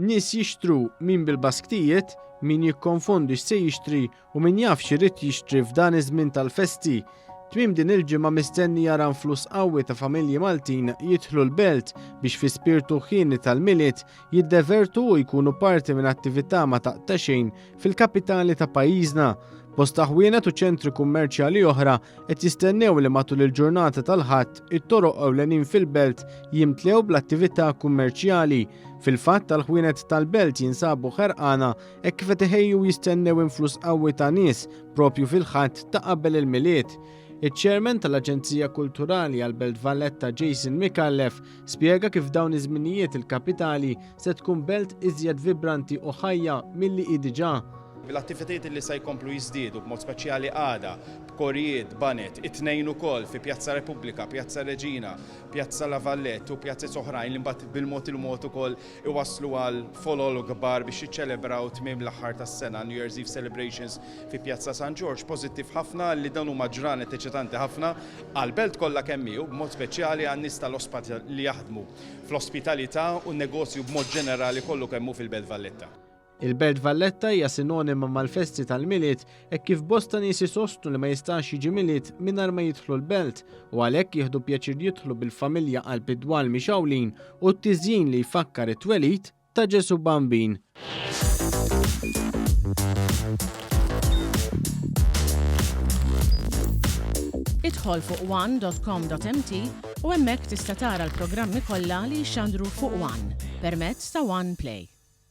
Nies jixtru, min bil-basktijiet, min jikkonfondi x'se jixtri u min jaf x'irid jixtri f'dan iż-żmien tal-festi. Tmiem din il-ġimgħa mistenni jara influss qawwi ta' familji Maltin jidħlu l-Belt biex fi spirtu ħieni tal-Milied jiddevertu u jkunu parti minn attività ma taqta' xejn fil-kapitali ta' pajjiżna. Bosta ħwienet u ċentri kummerċjali oħra qed jistennew li matul il-ġurnata tal-Ħadd it-toroq ewlenin fil-belt jimtlew bl-attività kummerċjali. Fil-fatt tal-ħwienet tal-belt jinsabu ħerqana hekk kif qed iħejju jistennew influss qawwi ta' nies propju fil-Ħadd ta' qabel il-Milied. Iċ-Chairman tal-Aġenzija Kulturali għall-Belt Valletta Jason Micallef spjega kif f'dawn iż-żminijiet il-kapitali se tkun belt iżjed vibranti u ħajja milli hi diġà. L-attivitajiet li se jkomplu jiżdiedu b'mod speċjali għada, b'korijiet, baned, it-Tnejn ukoll fi Pjazza Repubblika, Pjazza Reġina, Pjazza La Vallette u pjazez oħrajn li mbagħad bil-mod il-mod ukoll iwasslu għal folol kbar biex jiċċelebraw tmiem l-aħħar tas-sena, New Year's Eve celebrations fi Pjazza San Ġorġ. Pożittiv ħafna li dawn huma ġranet eċitanti ħafna għall-belt kollha kemm hi u b'mod speċjali għan-nies tal-ospita li jaħdmu fl-ospitalità u n-negozju b'mod ġenerali kollu kemm hu fil-Belt Valletta. Il-Belt Valletta hija sinonima mal-festi tal-Milied hekk kif bosta nies isostnu li ma jistax jiġi Milied mingħajr ma jidħlu l-Belt u għalhekk jieħdu pjaċir jidħlu bil-familja qalb id-dwal mixgħulin u t-tiżjin li jfakkar it-twelid ta' Ġesù Bambin. Idħol fuq one.com.mt u hemmhekk tista' tara l-programmi kollha li jixxandru fuq One permezz ta' One Play.